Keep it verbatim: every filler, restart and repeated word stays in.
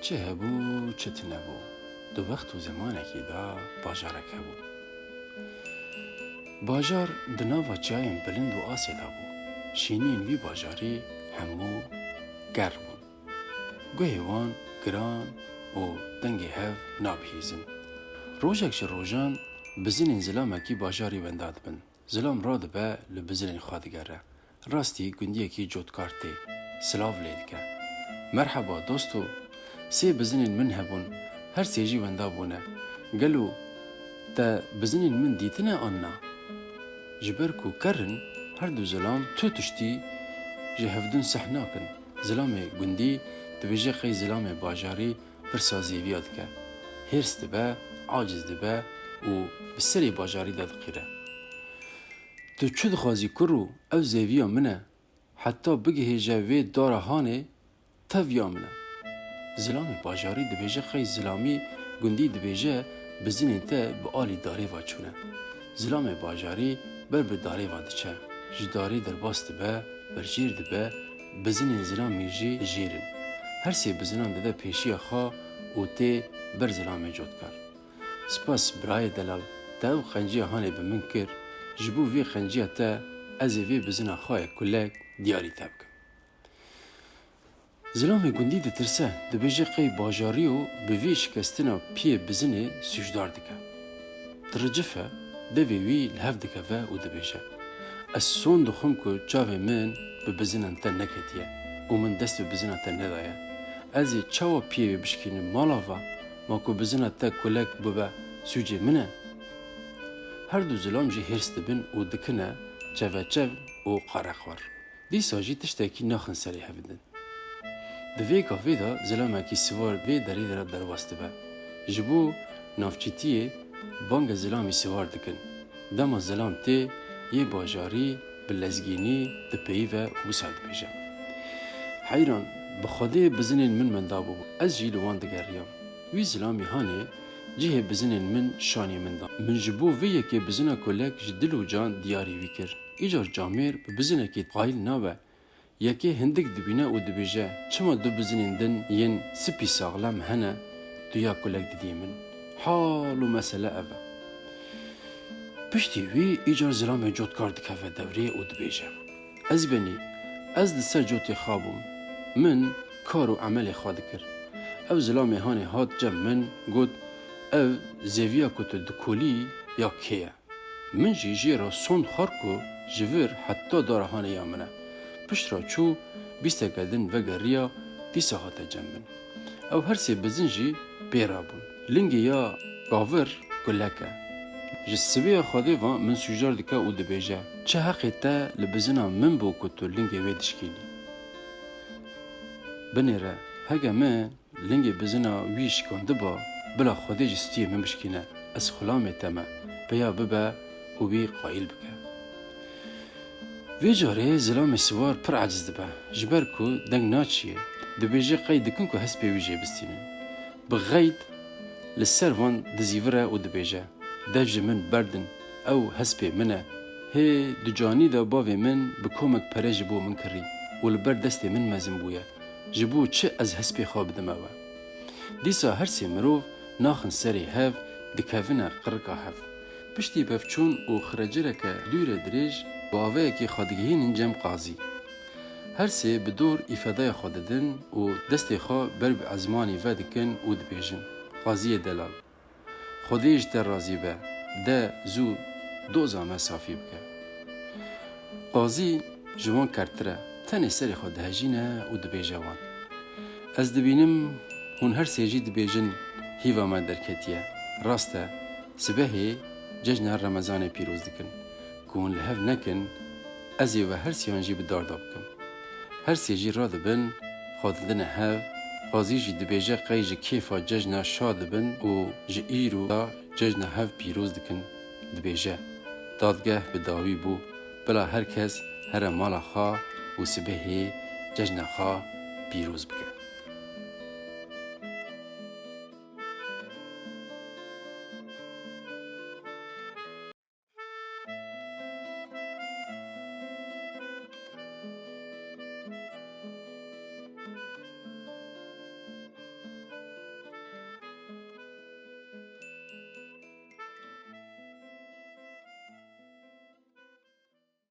Çi hebû, çi tune bû. Di wext û zemanekî de bajarek hebû. Bajar di nava çiyayên bilind û asê de bû. Şîniyên vî bajarî hemû gerr bûn. Guhê wan giran û dengê hev nabihîzin. Rojek ji rojan bizinên zilamekî bajarî wenda dibin. Zilam radibe li bizinên xwe digere. Rastî gundiyekî cotkar tê. Silav lê dike. Merheba dosto, sê bizinên min hebûn, her sê jî wenda bûne. Gelo te bizinên min dîtine an na? Ji ber ku ker in, her du zilam tu tiştî ji hevdûn seh nakin. Zilamê gundî dibêje qey zilamê bajarî pirsa zêviya dike. Hêrs dibe, aciz dibe û bi serê bajarî de diqîre. Tu çi dixwazî kuro, ev zêviya min e. Heta bigihêje vê dara hanê, tev ya min e. Zilamê bajarî dibêje qey zilamî gundî dibêje bizinên te bi alî darê ve çûne. Zilamê bajarî ber bi darê ve diçe. Ji darê derbas dibe, berjêr dibe, bizinên zilamê jî jêr in. Her sê bizinan dide pêşiya xwe û tê ber zilamê cotkar. Spas birayê delal, te ew qenciya hanê bi min kir, ji bo vê qenciya te ez ê vê bizina xwe ye kulek diyarî te bikim. Zilamê gundî ditirse, dibêje qey bajarî û bi vî şikestina piyê bizinê sûcdar dike. Diricife, devê wî li hev dikeve û dibêje, Ez son dixwim ku çavê min bi bizinan te neketiye û min dest bi bizina te nedaye. Ez ê çawa piyê wê bişkînim mala va, ma ku bizina te kulek bibe sûcê min e? Her du zilam jî hêrs dibin û dikine çeveçev û qareqwar. Dîsa jî tiştekî naxin serê hevdin. Di vê gavê de zilamekî siwar vê derê de derbas dibe. Ji bo navçîtiyê banga zilamî siwar dikin. Dema zilam tê, yê bajarî bi lezgînî dipeyive û wisa dibêje, Heyran, bi Xwedê bizinên min wenda bûbû. Ez jî li wan digeriyam. Wî zilamî hanê cihê bizinên min şanî min da. Min ji bo vê yekê bizina kulek ji dil û can diyarî wî kir. Îcar camêr bi bizinekê qayîl nabe. Yekê hindik dibîne û dibêje, Çima du bizinên din yên spî saxlem hene, tu ya kulek didî min? Hal û mesele ev e. Piştî wî îcar zilamê cotkar dikeve dewrê û dibêje, Ez benî, ez li ser cotê xwe bûm, min kar û emelê xwe dikir. Ew zilamê hanê hat cem min, got, Ev zêviya ku tu dikolî ya kê ye? Min jî jê re sond xwar ku ji vir heta dara hanê ya min e. Pişt re çû, bîsteke din vegeriya, dîsa hate cem min. Ew her sê bizin jî pê re bûn. Lingê ya kavir kulek e. Ji sibê ya Xwedê ve min sûcdar dike û dibêje, Çi heqê te li bizina min bû ku tu lingê wê dişkînî? Binêre, hege min lingê bizina wî şikandiba, bila Xwedê ji stûyê min bişkîne, ez xulamê te me, peya bibe û wî qayîl bike. Vê carê zilamê siwar pir aciz dibe, ji ber ku deng naçiyê, dibêje qey dikin ku hespê wî jê bistînin. Bi xeyd li ser van dizîvire û dibêje, Dev ji min berdin, ew hespê min e. Hê di canî de bavê min bi komek pere ji bo min kirî û li ber destê min mezin bûye. Ji bo çi ez hespê xwe bidim ewe? Dîsa her sê mirov naxin serê hev, dikevine qirika hev. Piştî pevçûn û xirecireke dûre dirêj, bi avayekî xwe digihînin cem qazî. Her sê bi dor îfadaya xwe didin û destê xwe ber bi ezmanî ve dikin û dibêjin, Qaziyê delal, Xwedê ji te razî be, de zû doza me safî bike. Qazî ji wan kertir e, tenê serê xwe dihejîne û dibêje wan, Ez dibînim hûn her sê jî dibêjin, Hîva me derketiye. Rast e, sibehê cejna Remezanê pîroz dikin. Ku hûn li hev nekin, ez ê we her sêyan jî bi dar de bikim. Her sê jî radibin, xwe didine hev, Qazî jî dibêje qey ji kêfa cejna şa dibin û ji îro da cejna hev pîroz dikin. Dibêje, Dadgeh bi dawî bû, bila her kes here mala xwe û sibehê cejna xwe pîroz bike.